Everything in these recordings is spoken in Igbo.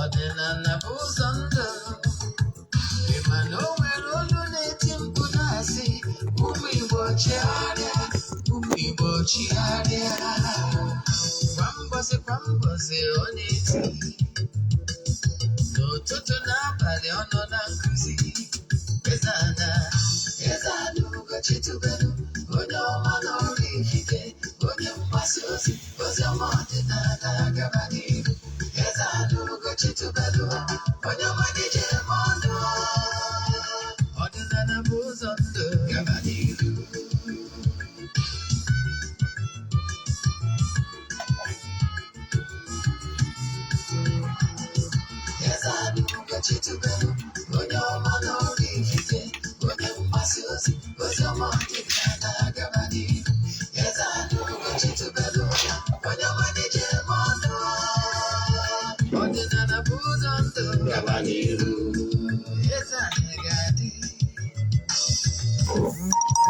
Ọdịnala bụ ụzọ ndụ. Ị ma na o nwere olu na-eti mkpu na-asị, ụmụ Igbo chigharịa, ụmụ Igbo chigharịa. Kwa mbọsị kwa mbọsị ọ na-eti, n'ụtụtụ n'abalị ọ nọ na nkụzi. Eze-Ana, Eze-Ana Ugochi tubelu, onye ọma n'ọrụ ikike, onye mgbasa ozi, ozi ọma ọdịnala gaba n'ihu. Eze-Ana Ugochi tubelu, onye ọma n'ije eme ọnụ. Ọdịnala bụ ụzọ ndụ gaba n'ihu. Eze-Ana Ugochi tubelu, onye ọma n'ọrụ ikike, onye mgbasa ozi, ozi ọma ọdịnala gaba n'ihu. Eze-Ana Ugochi tubelu, onye ọma n'ije eme ọnụ. Ọdịnala bụ ụzọ ndụ gaba n'ihu. Eze-Ana ga-adị,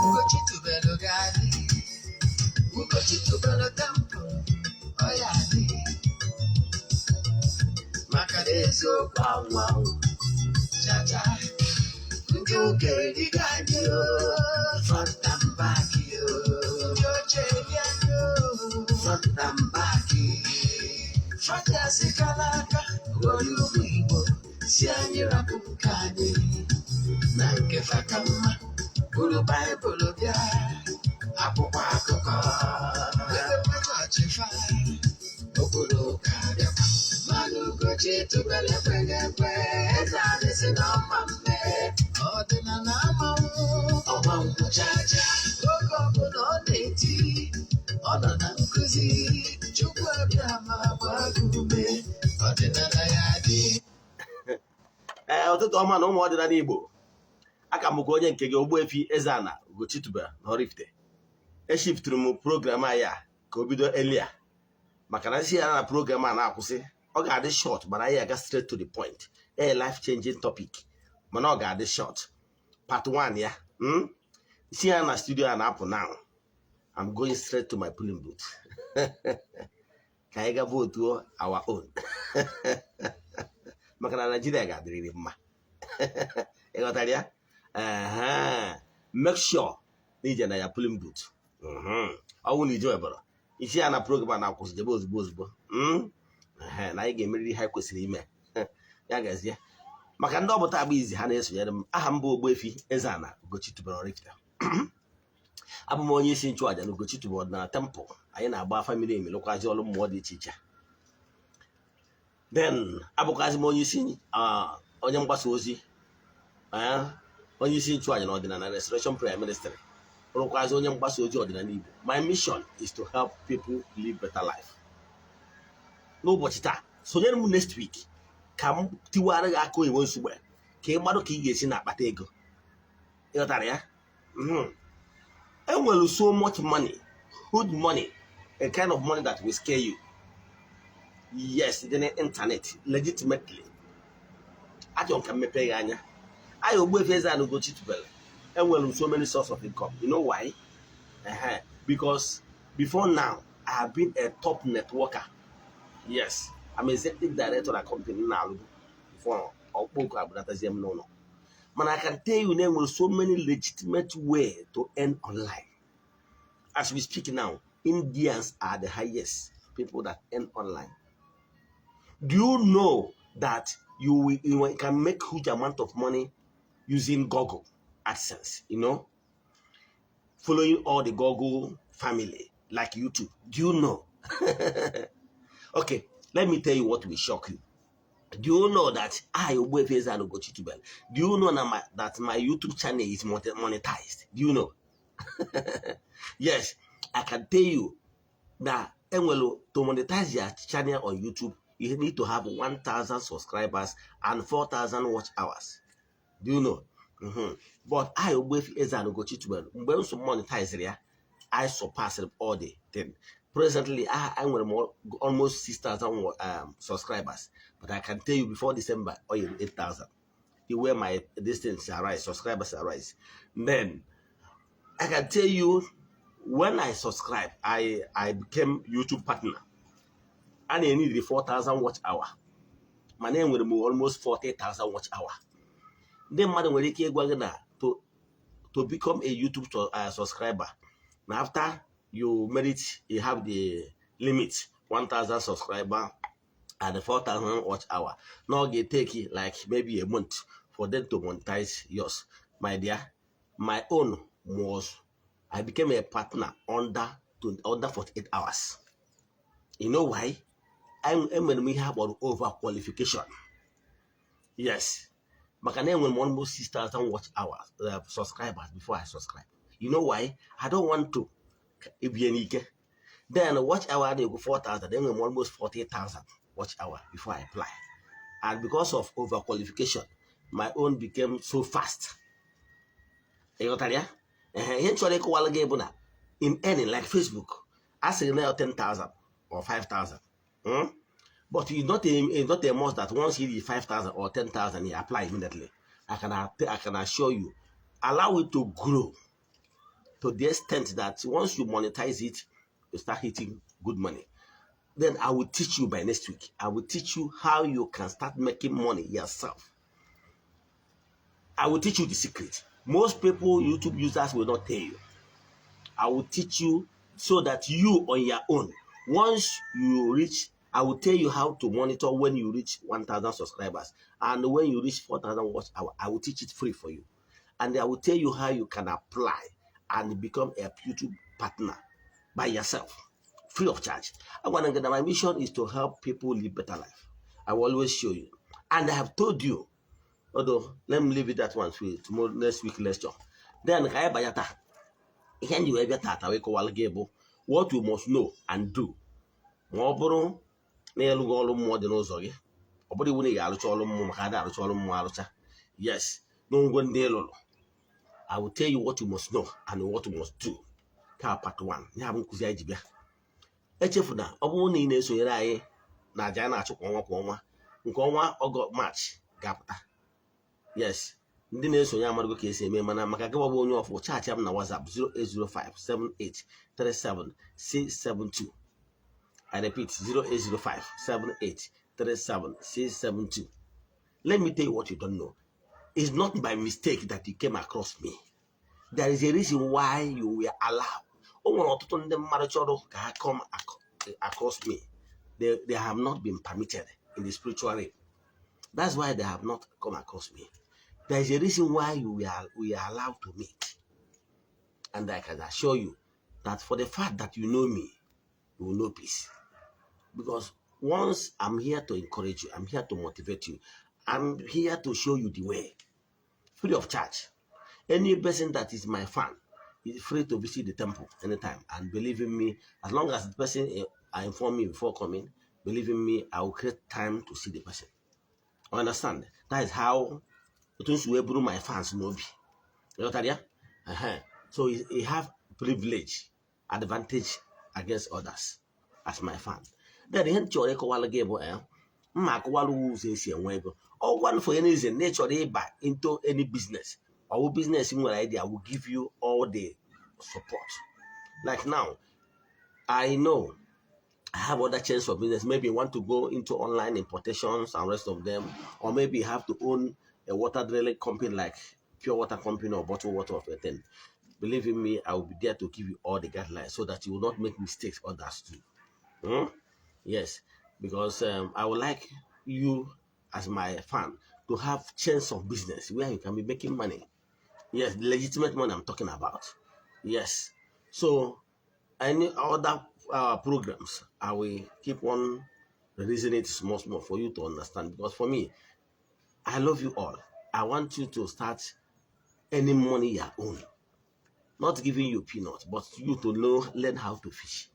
Ugochi tubelu ga-adị, Ugochi tubelu temple, ọ ya adị. Maka na eziokwu anwụ anwụ chacha, ndị ụka erigo anyị o, front and back o, ndị oche eri anyị o, front and back. Fadị aka ghọrọ ụmụ Igbo si anyị rapụ nke anyị na nke fa ka mma, buru Baịbụl bịa, akwụkwọ akụkọ ebe chọọchị fa okpuru ụka bịakwa. Mmanụ Ugochi tubelu ekweghị ekwe, eze anyị si na ọma mme, ọdịnala amanwụ ọmanwụ chacha. Oge ọbụla ọ na-eti, ọ nọ na nkụzi, Chukwu abịa ma gbaa gị ume, ọdịnala ya dị. Ee, ụtụtụ ọma na ụmụ ọdịnala Igbo. Aka m bụkwa onye nke gị, Ogbuefi Eze-Ana Ugochi tubelu na Oraifite. Eshifturu m program anyị a ka o bido earlier, maka na isi ya na program a na-akwụsị, ọ ga-adị short, mana anyị aga straight to the point, a life changing topic, mana ọ ga-adị short. Part 1 ya, isi ya na studio a na-apụ now. I'm going straight to my polling booth ka anyị ga votuo our own, maka na Naijiria ga-adịrịrị mma. Ị ghọtara ya? Ehe. Make sure na ije na ya polling booth. Ọ bụrụ na ije webara isi ya na program a na-akwụsị, jebe ozugbo ozugbo. Ehe, na anyị ga-emeriri ihe anyị kwesịrị ime. Ya gazie. Maka ndị ọbụta agba izi ha na-esonyere m, aha m bụ Ogbuefi Eze-Ana Ugochi tubelu Oraifite. Abụ m onye isi nchụaja na Ugochi tubelu ọdịnala temple. Anyị na-agba afa miri emi, lụkwazi ọrụ mmụọ dị iche iche. Then abụkwazi m onye isi, onye mgbasa ozi, onye isi nchụaja na ọdịnala Restoration Prayer Ministry, bụrụkwazi onye mgbasa ozi ọdịnala Igbo. My mission is to help people live better life. N'ụbọchị taa, sonyere m next week ka m tiwara gị aka oyibo nsogbe, ka ị marụ ka ị ga-esi na-akpata ego. Ịghọtara ya? Enwere so much money, good money, a kind of money that will scare you. Yes, dị n'internet legitimately. Achọrọ m ka m mepee gị anya. Anyị Ogbuefi Eze-Ana Ugochi tubelu, enwere m so many source of income. You know why? Because before now, I have been a top networker. Yes, I'm executive director na company m na-alụbu before ọkpọkọ abụnatazie m n'ụlọ. Mana I can tell you na enwere so many legitimate way to earn online. As we speak now, Indians are the highest people that earn online. Do you know that you can make huge amount of money using Google AdSense, following all the Google family like YouTube? Do you know? Okay, let me tell you what will shock you. Do you know that I, Ogbuefi Eze-Ana Ugochi Tubelu, do you know that my YouTube channel is monetized? Do you know? Yes, I can tell you that enwelu to monetize your channel on YouTube, you need to have 1,000 subscribers and 4,000 watch hours. Do you know? But I, Ogbuefi Eze-Ana Ugochi Tubelu, mgbe m so monetize ya, I surpassed all the thing. Presently, I nwere more, almost 6,000 subscribers. But I can tell you before December, oh, yeah, 8,000. The way my distance arise, subscribers arise. Then I can tell you when I subscribe, I became YouTube partner. And I need the 4,000 watch hour. Mana enwere m almost 40,000 watch hour. Ndị mmadụ nwere ike ịgwa gị na to become a YouTube subscriber na after you merit, you have the limit 1000 subscriber and 4000 watch hour, na ọ ga-etake like maybe a month for them to monetize yours. My dear, my own was I became a partner under 48 hours. You know why? Enwere m ihe a kpọrọ over qualification. Yes, maka na enwere m almost 6000 watch hours, subscribers before I subscribe. You know why? I don't want to ebie n'ike. Then watch hour na-ekwu 4000, enwere m almost 40,000 watch hour before I apply, and because of over qualification, my own became so fast. Ị ghọtara ya? Ehe, ihe m chọrọ ịkọwalụ gị bụ na in earning, like Facebook, a sịrị na ya 10,000 or 5,000, But it's not a must that once you reach 5,000 or 10,000, you apply immediately. I can assure you, allow it to grow to the extent that once you monetize it, you start hitting good money. Then I will teach you by next week. I will teach you how you can start making money yourself. I will teach you the secret. Most people, YouTube users, will not tell you. I will teach you so that you on your own, once you reach, I will tell you how to monitor when you reach 1,000 subscribers and when you reach 4,000 watch hour. I will teach it free for you. And I will tell you how you can apply and become a YouTube partner by yourself, free of charge. I want to get my mission is to help people live better life. I will always show you. And I have told you, although let me leave it that one for tomorrow, next week lecture. Then ka anyị banye taa. Ihe anyị wee bịa tata wee kọwalụ gị bụ what you must know and do ma ọ bụrụ na ịlụghị ọrụ mmụọ dị n'ụzọ gị. Ọ bụrụ iwu na ị ga-arụcha ọrụ mmụọ, maka ada arụcha ọrụ mmụọ arụcha. Yes, n'ngwe ndị ị lụrụ, I will tell you what you must know and what you must do. Ka part 1 ya bụ nkụzi anyị ji bịa. Echefuna, ọ bụrụ na ị na-esonyere anyị na aja anyị na-achụ kwa ọnwa kwa ọnwa, nke ọnwa ọgọ March ga-apụta. Yes, ndị na-esonye amarago ka esi eme, mana maka gị bụ onye ọfụ, chat m na WhatsApp 08057837672. I repeat, 08057837672. Let me tell you what you don't know. It's not by mistake that you came across me. There is a reason why you were allowed. O nwere ọtụtụ ndị mmadụ chọrọ ka ha come across me. They have not been permitted in the spiritual realm. That's why they have not come across me. There is a reason why you were, we are allowed to meet. And I can assure you that for the fact that you know me, you will know peace. Because once I'm here to encourage you, I'm here to motivate you, I'm here to show you the way, free of charge. Any person that is my fan is free to visit the temple anytime. And believe in me, as long as the person inform me before coming, believe in me, I will create time to see the person. Understand? That is how otu m si wee bụrụ my fans n'obi. Ịghọtara ya? Ehe. So you have privilege, advantage against others as my fan. Then ihe m chọrọ ịkọwalụ gị bụ mma akọwalụ gị ụzọ esi enwe ego. Ọgwa for any reason na ị chọrọ ịba into any business, ọwụ business nwere idea, I will give you all the support. Like now, I know I have other chains of business. Maybe you want to go into online importations and rest of them, or maybe you have to own a water drilling company like Pure Water Company or Bottled Water of a thing. Believe in me, I will be there to give you all the guidelines so that you will not make mistakes others do. Yes, because I would like you as my fan to have chains of business where you can be making money. Yes, the legitimate money I'm talking about. Yes. So any other programs, I will keep on releasing it small, small for you to understand. Because for me, I love you all. I want you to start earning money your own. Not giving you peanuts, but you to know, learn how to fish.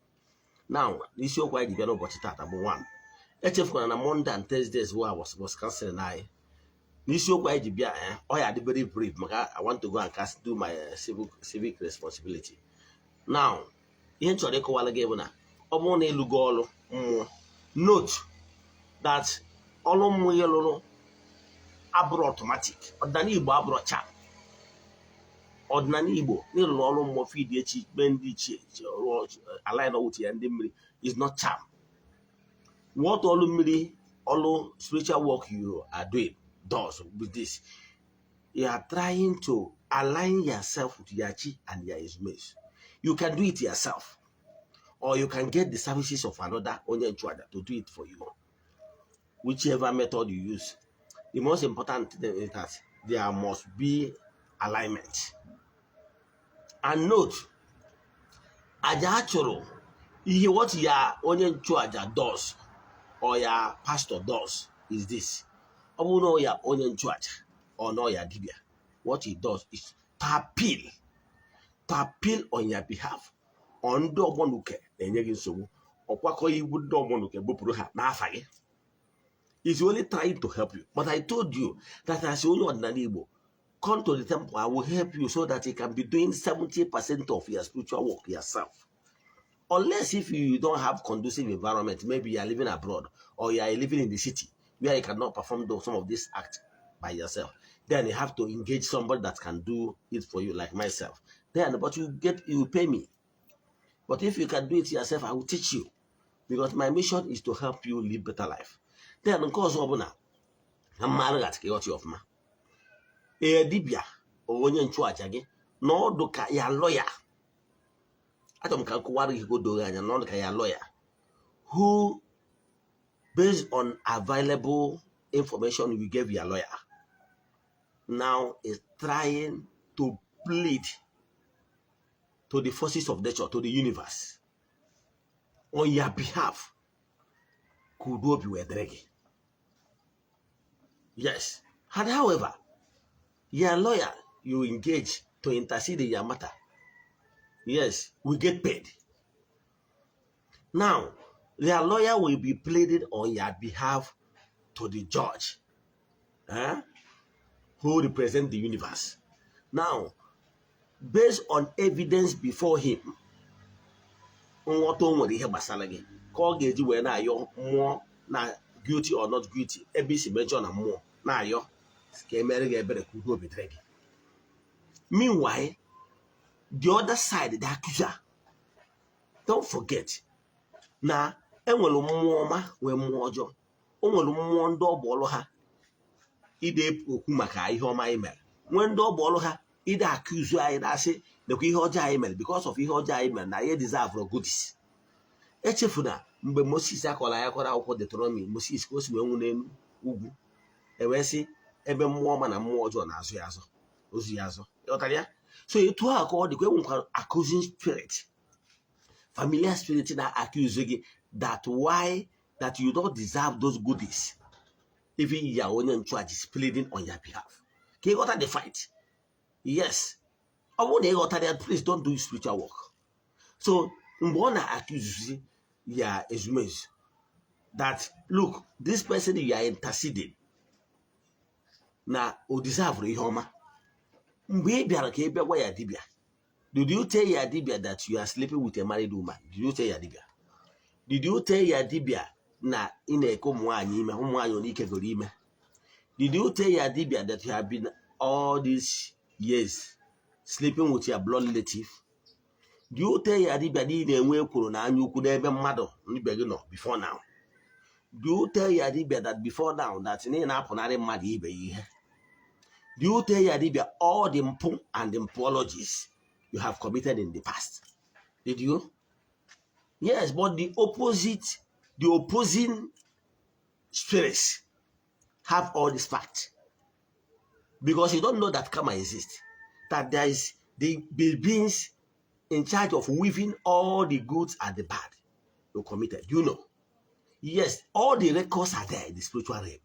Now, isiokwu anyị ji bịa n'ụbọchị tata bụ one. Echefukwana na Monday and Thursdays were was counseling anyị. N'isiokwu anyị ji bịa, ọ ya dị very brief maka I want to go and cast, do my civic responsibility. Now, ihe m chọrọ ịkọwara gị bụ na ọ bụrụ na ịlụgo ọrụ mmụọ, note that ọrụ mmụọ ị lụrụ abụrụ automatic. Ọdịnala Igbo abụrụ charm. Ọdịnala Igbo na ịlụrụ ọrụ mmụọ feed echi kpe ndị ichie rụọ align with ya ndị mmiri is not charm. What ọrụ mmiri Ọlụ spiritual work you are doing does with this: you are trying to align yourself with your chi and your ezumezu. You can do it yourself, or you can get the services of another onye nchụaja to do it for you. Whichever method you use, the most important thing is that there must be alignment. And note, aja a chụrụ ihe, what ya onye nchụaja does or ya pastor does is this: ọ bụrụ na ya onye nchụaja or na ya dibia, what he does is to appeal on your behalf on ndị ọgbọnuke na-enye gị nsogbu, ọkwakọ iwu ndị ọgbọnuke bupụrụ ha n'afa gị. Is only trying to help you. But I told you that as onye ọdịnala Igbo, come to the temple, I will help you so that you can be doing 70% of your spiritual work yourself. Unless if you don't have conducive environment, maybe you are living abroad or you are living in the city where you cannot perform some of these acts by yourself. Then you have to engage somebody that can do it for you, like myself. Then, but you pay me. But if you can do it yourself, I will teach you. Because my mission is to help you live better life. Then nke ọzọ bụ na na mmadụ gatị ka ịghọta ya ọfụma. Ee, dibịa onye nchụaja gị na ọdụ ka ya lawyer. Achọrọ m ka m kụwara gị ka o doo gị anya na ọdụ ka ya lawyer who, based on available information you gave your lawyer, now is trying to plead to the forces of nature, to the universe, on your behalf, ka udo obi wee dịrị gị. Yes, and however, your lawyer you engage to intercede in your matter, yes, we get paid. Now, their lawyer will be pleading on your behalf to the judge, eh, who represent the universe. Now, based on evidence before him, nghọta o nwere ihe gbasara gị ka ọ ga-eji wee na-ayọ mmụọ na guilty or not guilty, ebe isi mejọ na mmụọ na-ayọ ka emere gị ebere ka udo obi dịrị gị. Meanwhile, the other side, the accuser, don't forget na enwere mmụọ ọma nwee mmụọ ọjọọ. O nwere mmụọ ndị ọ bụ ọlụ ha ide okwu maka ihe ọma anyị mere, nwee ndị ọ bụ ọlụ ha ide accuse anyị, na-asị nekwa ihe ọjọọ anyị mere. Because of ihe ọjọọ anyị mere na anyị deserve goodies. Echefuna mgbe Moses akọrọ anyị akọrọ akwụkwọ Deuteronomy, Moses ka o si wee nwụ n'elu ugwu, ewee sị ebe mmụọ ọma na mmụọ ọjọọ na-azụ ya azọ ozu ya azọ. Ịghọtara ya? So etu a ka ọ dịkwa, enwekwara accusing spirit, familiar spirit na accuse gị that why that you don't deserve those goodies, even ya onye nchụaja is pleading on your behalf. Ka ịghọta the fight. Yes, ọ bụrụ na ịghọtara ya, please don't do spiritual work. So mgbe ọ na-accuse ya ezumezu that look, this person you are interceding na o deserve ihe ọma, mgbe ị bịara ka ị bịa gwa ya dibịa, did you tell ya dibịa that you are sleeping with a married woman? Did you tell ya dibịa? Did you tell ya dibịa na ị na-eke ụmụ nwaanyị ime, ụmụ nwaanyị ole ikegoro ime? Did you tell ya dibịa that you have been all these years sleeping with your blood relative? Do you tell ya dibịa na ị na-enwe ekworo na anya ukwu n'ebe mmadụ ibe gị nọ before now? Do you tell ya dibịa that before now that na ị na-apụnarị mmadụ ibe ya ihe? Do you tell ya dibịa all the mpụ and the mpologies you have committed in the past? Did you? Yes, but the opposite, the opposing spirits have all these facts because you don't know that karma exists, that there is the beings in charge of weaving all the goods and the bad you committed. You know? Yes, all the records are there in the spiritual realm.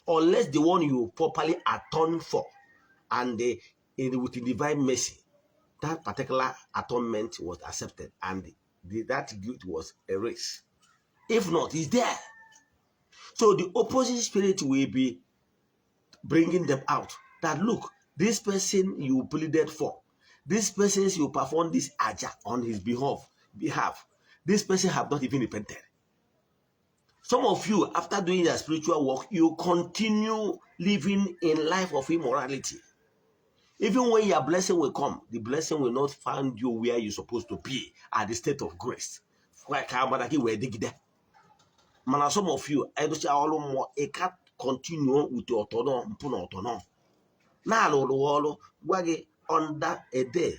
Unless the one you properly atone for and with the divine mercy, that particular atonement was accepted and that guilt was erased. If not, it's there. So the opposite spirit will be bringing them out. That look, this person you pleaded for, this person you perform this aja on his behalf, this person have not even repented. Some of you, after doing your spiritual work, you continue living in life of immorality. Even when your blessing will come, the blessing will not find you where you're supposed to be, at the state of grace. Mana some of you, ịrụcha ọrụ mmụọ, ị ka continue with ọtọnọ mpụ na ọtọnọ na-alụrụ ọrụ. Gwa gị under a day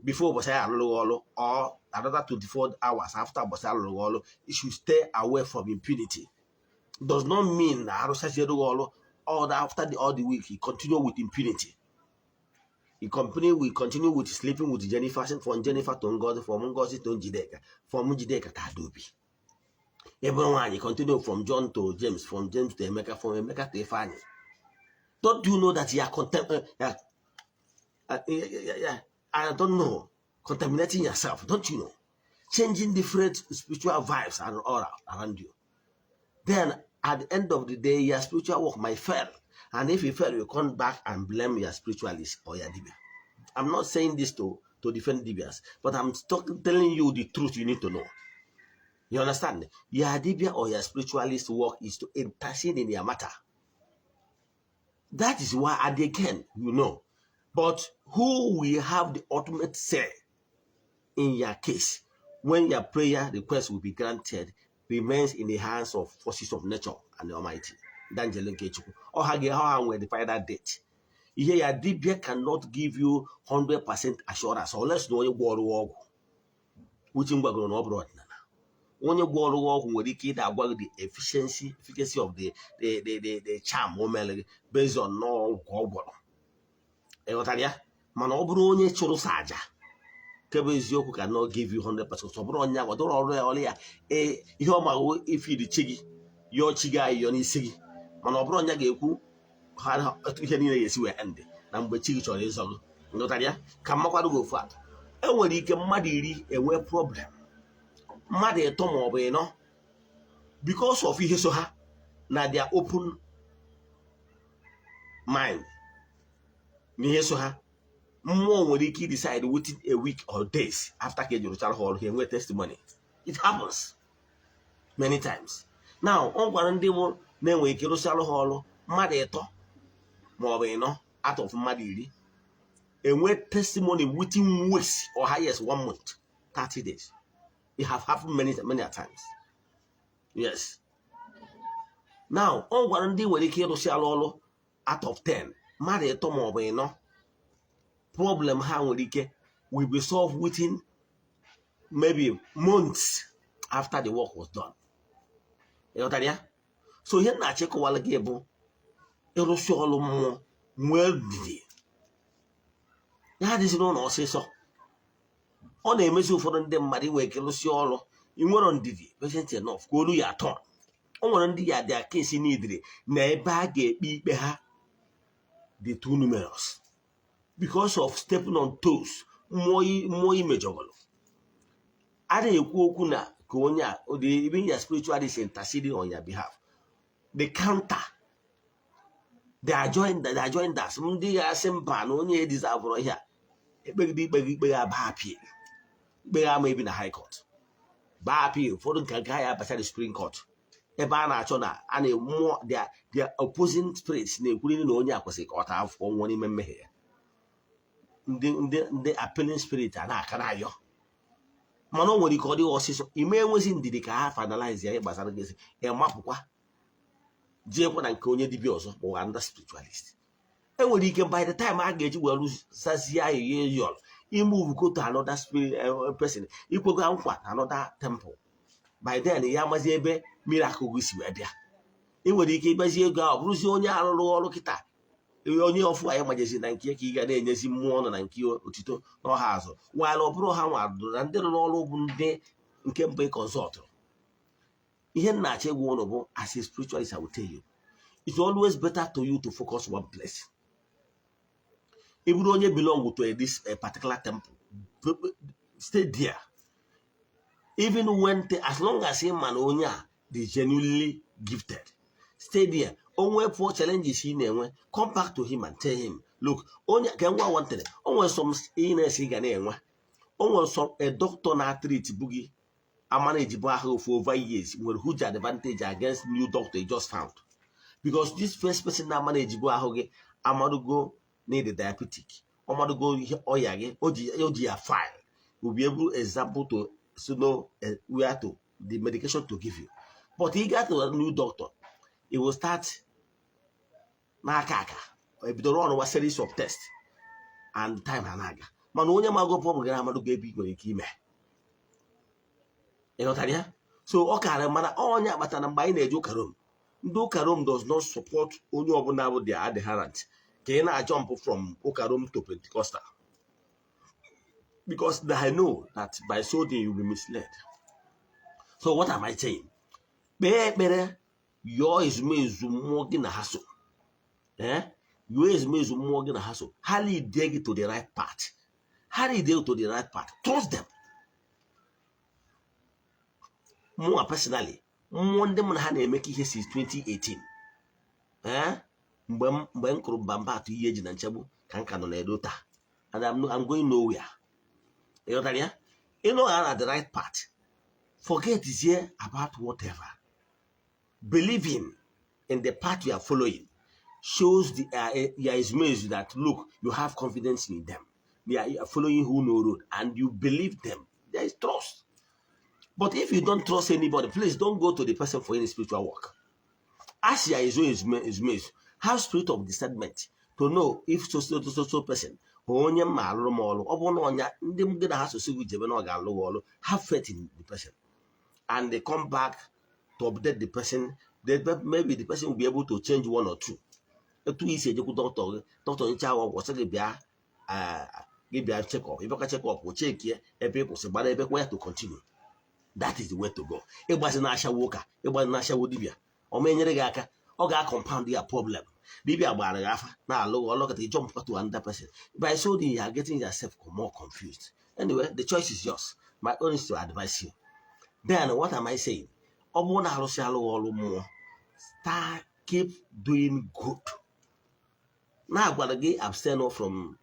before ụbọchị anyị alụrụ ọrụ or another 24 hours after ụbọchị alụrụ ọrụ, you should stay away from impunity. Does not mean na arụchaziere gị ọrụ all the, after the all the week, you continue with impunity. You continue we continue with sleeping with Jennifer, from Jennifer to Ngozi, from Ngozi to Njideka, from Njideka to Adobe. Ebe nwaanyị, continue from John to James, from James to Emeka, from Emeka to Ifeanyi. Don't you know that you are yeah, I don't know, contaminating yourself? Don't you know, changing different spiritual vibes and aura around you? Then at the end of the day, your spiritual work might fail, and if you fail, you come back and blame your spiritualist or your dibia. I'm not saying this to defend dibias, but I'm telling you the truth you need to know. You understand? Your dibia or your spiritualist work is to intercede in your matter. That is why at the end, you know. But who will have the ultimate say in your case when your prayer request will be granted remains in the hands of forces of nature and the Almighty. Danjele Nkechukwu. Ọ ha ga ha nwere the final date. Ihe ya dibia cannot give you 100% assurance unless na onye gwọrọ ọgwụ. Uche m gwagoro na ọ bụrụ ọdịnala. Onye gwọrọ ọgwụ nwere ike ịda agwa gị the efficiency efficacy of the charm o mere gị based on n'ọgwụ ka ọ gwọrọ. Ị ghọtara ya? Mana ọ bụrụ onye chụrụ sa aja nke bụ eziokwu ka not give you 100%. Ọ bụrụ onye agwa dọrọ ọrụ ya, ọrụ ya, ee, ihe ọ ma ifiri chi gị, yọọ chi gị ayịyọ n'isi gị, mana ọ bụrụ onye ga-ekwu ha etu ihe niile ga-esi wee end na mgbe chi gị chọrọ ịzọ gị. Nghọtara ya? Ka mmakwado gị ofu atụ. Enwere ike mmadụ 10 enwe problem, mmadụ ịtọ ma ọ bụ ịnọ, because of ihe so ha na their open mind na ihe so ha, mmụọ nwere ike decide within a week or days after ka ejiri ha ọrụ, ha enwe testimony. It happens many times. Now, ọ gwara ndị bụ na-enwe ike rụsịalụ ha ọrụ, mmadụ ịtọ ma ọ bụ ịnọ out of mmadụ 10 enwe testimony within weeks or highest one month, 30 days. It have happened many, many a times. Yes. Now, ọ gwara ndị nwere ike ịrụsịalụ ọrụ, out of 10, mmadụ ịtọ ma ọ bụ ịnọ, problem ha nwere ike will be solved within maybe months after the work was done. Ịghọtara ya? So ihe m na-achọ ịkọwara gị bụ, ịrụsị ọrụ mmụọ, nwee ndidi. Ya adịzi n'ụlọ ọsịsọ. Ọ na-emezi ụfọdụ ndị mmadụ inwe ike rụsị ọrụ, ị nwere ndidi, patient enough, ka olu ya atọ. O nwere ndị ya their case n'idiri na ebe a ga-ekpe ikpe ha dị too numerous because of stepping on toes mmụọ imejọgọrọ. A na-ekwu okwu na ka onye a the even your spiritual is interceding on your behalf, the counter, they are joined as ndị ga-asị mba, na onye deserve ihe a. Ekpegide ikpe gị, ikpe ga aba appeal, ikpe ga ama ebi na high court, baa appeal. Ụfọdụ nke ha ya abacha the Supreme Court, ebe a na-achọ na a na-mmụọ their opposing spirits na-ekwuriri na onye a kwesịrị ka ọ taa afọ nwụọ n'ime mmehie ya. Ndị appealing spirit a na-aka na-ayọ, mana o nwere ike ọ dịghị ọsịsọ. Ime enwezi ndidi ka ha finalize ya gbasara gị, ịmapụkwa jeekwa na nke onye dibịa ọzọ ma ọ bụ another spiritualist. Enwere ike by the time a ga-eji were zazie ayịya yọrọ, imove go to another spirit person, ikwego nkwa na another temple. By then ya amazi ebe miracle gị si wee bịa. Ị nwere ike ịgbazi ego ahụ, bụrụzie onye arụrụ ọrụ kịta, onye ọfụ anyị majezi na nke ka ị ga na-enyezi mmụọ nọ na nke otito n'ọha azụ while ọ bụrụ ha nwa na ndị rụrụ ọrụ bụ ndị nke mbụ consult. Ihe m na-achọ ịgwa ụnụ bụ, as a spiritualist, I will tell you, it's always better to you to focus one place. Ị bụrụ onye belong to this a particular temple, stay there, even when as long as ị ma na onye a dị genuinely gifted, stay there. Onwe pụọ challenges ị na-enwe, come back to him and tell him, look, onye ka nwa wanted. O nwere some illness ị ga na-enwe, o nwere some a doctor na-treat bụ gị amana ejibu ahụ for over years nwere huge advantage against new doctor you just found, because this first person na-amana ejibu ahụ gị amarugo na ịdị diabetic, ọmarugo ihe ọya gị, o ji ya file, will be able example to know where to the medication to give you. But you get to a new doctor, he will start n'aka aka ebidoro ọrụ wa series of tests and time ha na-aga. Mana onye mago problem gị amadụ ebe ị nwere ike ime. Ị ghọtara ya? So ọ kara mana onye akpatara mgbe anyị na-eje ụka Rome, ndị ụka Rome does not support onye ọbụla bụ their adherent ka ị na-jump from ụka Rome to Pentecostal, because they know that by so doing you will be misled. So what am I saying? Kpee ekpere, yọọ ezumezu mmụọ gị na ha so, eh, yọọ ezumezu mmụọ gị na ha so, ha lead gị to the right path, ha lead gị to the right path. Trust them. Mụnwa personally, mmụọ ndị mụ na ha na-emekọ ihe since 2018, eh, mgbe m kụrụ mbamba atụ ihe eji na nchegbu ka m ka nọ na-edo taa, and I'm going nowhere. Ị ghọtara ya? Ịnọ ha na the right path, forget here about whatever. Believing in the path you are following shows the your ezumezu that, look, you have confidence in them. You are following who know road and you believe them. There is trust. But if you don't trust anybody, please don't go to the person for any spiritual work. Ask your ezumezu, have spirit of discernment to know if so so so so person onye mma alụrụ m ọrụ. Ọ bụrụ na ọnya ndị gị na ha sosi gị jebe na ọ ga-alụ gị ọrụ, have faith in the person and they come back to update the person. Maybe the person will be able to change one or two. Etu isi ejekwu dọkịta gị, dọkịta ncha ọgwụ sị gị bịa, gị bịa check up, ịbịakwa check up, chekie ebe ị kwụsị, gbara ebe kwa ya to continue. That is the way to go. Ịgbazi na-ashawo ụka, ịgbazi na-ashawo dibịa, ọ ma enyere gị aka, ọ ga-compound ya problem. Dibịa gbara gị afa na-alụ gị ọlọkọta, jump to another person. By so doing, you are getting yourself more confused. Anyway, the choice is yours. My own is to advise you. Then what am I saying? Ọ bụrụ na arụsị alụghị ọrụ mmụọ, start keep doing good. Na-agwara gị abstain from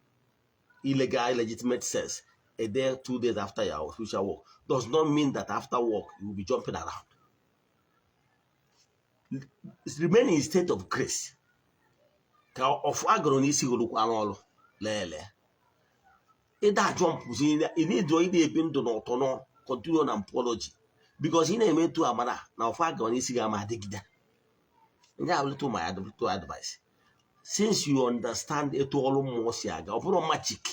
illegal, illegitimate sex a day, 2 days after your spiritual work does not mean that after work you will be jumping around. Remain in state of grace ka ọfụ agụrụ n'isi gụrụkwa n'ọrụ lelee ịda jumpụzi. Ị na-edo ị na-ebi ndụ n'ụtọ nọ continue na apology, because ị na-eme etu amara na ọfụ agụrụ n'isi gị ama adịgide. Ndị a little my little advice: since you understand etu ọrụ mmụọ si aga, ọ bụrụ magic,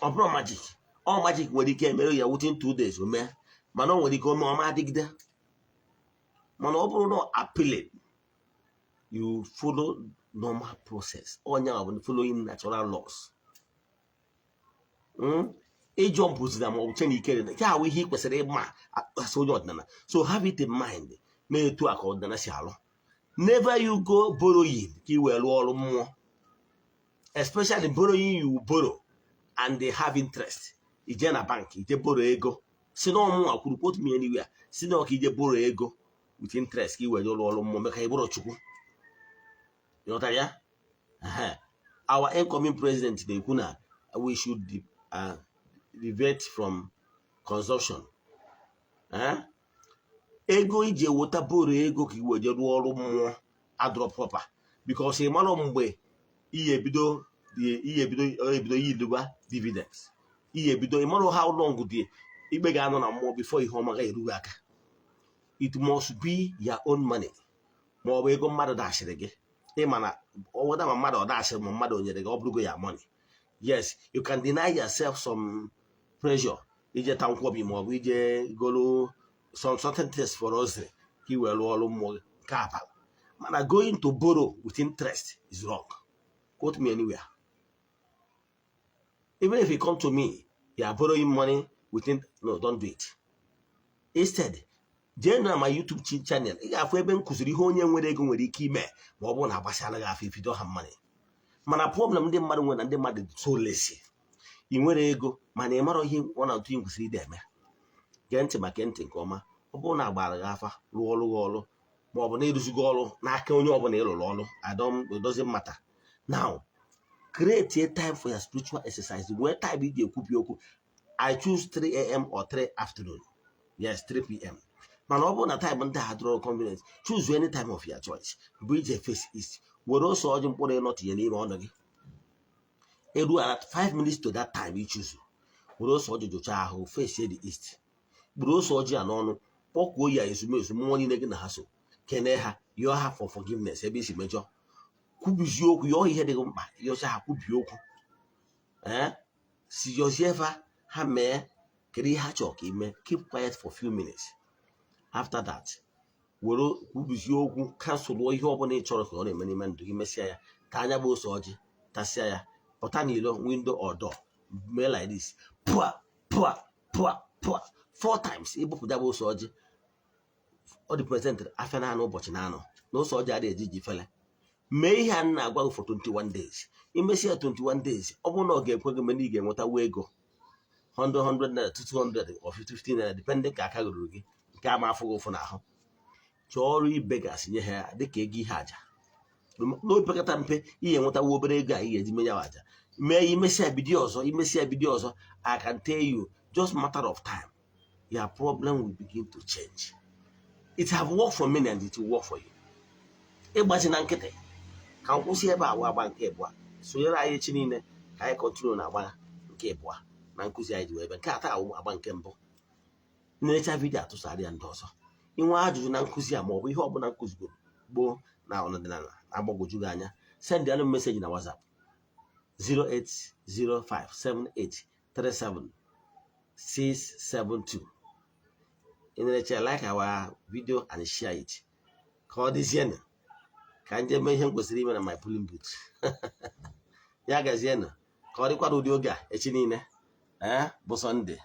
ọ bụrụ magic, ọ magic nwere ike emere ya within 2 days o mee, mana o nwere ike ome ọma adịgide. Mana ọ bụrụ na appealing, you follow normal process, onye ọ bụ following natural laws. Ịjọmpụzina ma ọ bụ che na ike dị nke ahụ ihe ị kwesịrị ịma asị onye ọdịnala. So have it in mind na-etu a ka ọdịnala si alụ. Never you go borrowing ka ị wee rụọ ọrụ mmụọ, especially borrowing you borrow and they have interest. Ije na bank ije borrow ego, si na ọmụnwa kwuru, quote me anywhere, si na ọka ije borrow ego with interest ka ị wee rụọ ọrụ mmụọ maka ịbụrụ Chukwu. Ịghọtara ya? Our incoming president na-ekwu na we should deviate from consumption. Ego iji eweta borrow ego ka i wee jee rụọ ọrụ mmụọ adọrọ proper, because ị marọ mgbe ihe ebido, ihe ebido, ebido yiluba dividends, ihe ebido. Ị marọ how long dị ikpe ga-anọ na mmụọ before ihe ọma ga-erughị aka. It must be your own money ma ọ bụ ego mmadụ dashịrị gị. Ịma na ọwụda ma mmadụ ọ dashịrị ma mmadụ o nyere gị, ọ bụrụgo ya money. Yes, you can deny yourself some pressure, ije ta nkwobi ma ọ bụ ije goro some certain things for rosary ka i wee rụọ ọrụ mmụọ gị nke abalị. Mana going to borrow with interest is wrong. Quote me anywhere. Even if you come to me, you are borrowing money within, no, don't do it. Instead, jee na my YouTube channel, ị ga-afụ ebe m kụziri ihe onye nwere ego nwere ike ime ma ọ bụrụ na agbasara gị afọ ibido ha money. Mana problem ndị mmadụ nwere na ndị mmadụ so lazy. Ị nwere ego mana ị mara ihe ọ na-atụ ị kwesịrị ide eme. Gee ntị ma gee ntị nke ọma. Ọ bụrụ na agbara gị afa, rụọ ọrụ gị ọrụ, ma ọ bụ na ịrụzigo ọrụ n'aka onye ọbụla ị rụrụ ọrụ, I don't, it doesn't matter. Now create a time for your spiritual exercise. Nwee time ị ga-ekwubi okwu. I choose 3 a.m. or 3 afternoon, yes, 3 p.m. Mana ọ bụrụ na time ndị a dịrọ convenient, choose any time of your choice. Bụ ije face east, were ose ọjị mkpụrụ ịnọ tinye n'ime ọnụ gị. Eru at 5 minutes to that time you choose, were ose ọjị jụchaa ahụ, face the east, kpụrụ ose ọjị a n'ọnụ. Kpọkuo ya ezumezu mmụọ niile gị na ha so, kene ha, yọọ ha for forgiveness ebe isi mejọ, kwubizie okwu, yọọ ihe dị gị mkpa, yọcha ha, kwubie okwu. Ee, si yọzie fa ha mee. Kedu ihe ha chọrọ ka ime? Keep quiet for few minutes. After that, were kwubizie okwu, cancelụọ ihe ọbụla ị chọrọ ka ọ na-eme n'ime ndụ gị. Mesịa ya, ka anya bụ ose ọjị, tasịa ya, pụta n'ilo, window or door, mee like this: pụa, pụa, pụa, pụa, four times. Ibupụta bụ ose ọjị, ọ dị present afịa naanị ụbọchị na-anọ na ose ọjị adịghị eji ji fele. Mee ihe a m na-agwa gị for 21 days. Imesịa 21 days, ọ bụrụ na ọ ga-ekwe gị mene, ị ga-enweta ego 100 100 naira, 200 or 50 naira, depending ka aka ruru gị. Nke ama afụ gị ụfụ n'ahụ, chọọ ọrụ ibe gasị nye ha dịka ego ihe aja n'opekata mpe. Ihe enwetawa obere ego a ị ga-eji menye aja. Mee, imesịa, bido ọzọ. Imesịa, bido ọzọ. I can tell you, just matter of time, your problem will begin to change. It have worked for many and it will work for you. Ịgbachi na nkịtị ka m kwụsị ebe a. Wụ agba nke ịbụa. Sonyere anyị echi niile ka anyị continue na agba nke ịbụa na nkụzi anyị ji wee ebe nke a. Taa wụ agba nke mbụ. Na-echa video, atụsara ya ndị ọzọ. Inwe ajụjụ na nkụzi a maọbụ ihe ọbụla nkụzigoro gboo na ọdịnala na-agbagwoju gị anya, send anụ message na WhatsApp 08057837672. Ị na-eche, like our video and share it. Ka ọ dịzienụ, ka nje mee ihe m kwesịrị ime na my polling booth. Ya gazienụ, ka ọ dịkwa n'ụdị oge a echi niile, ee, bụ Sunday.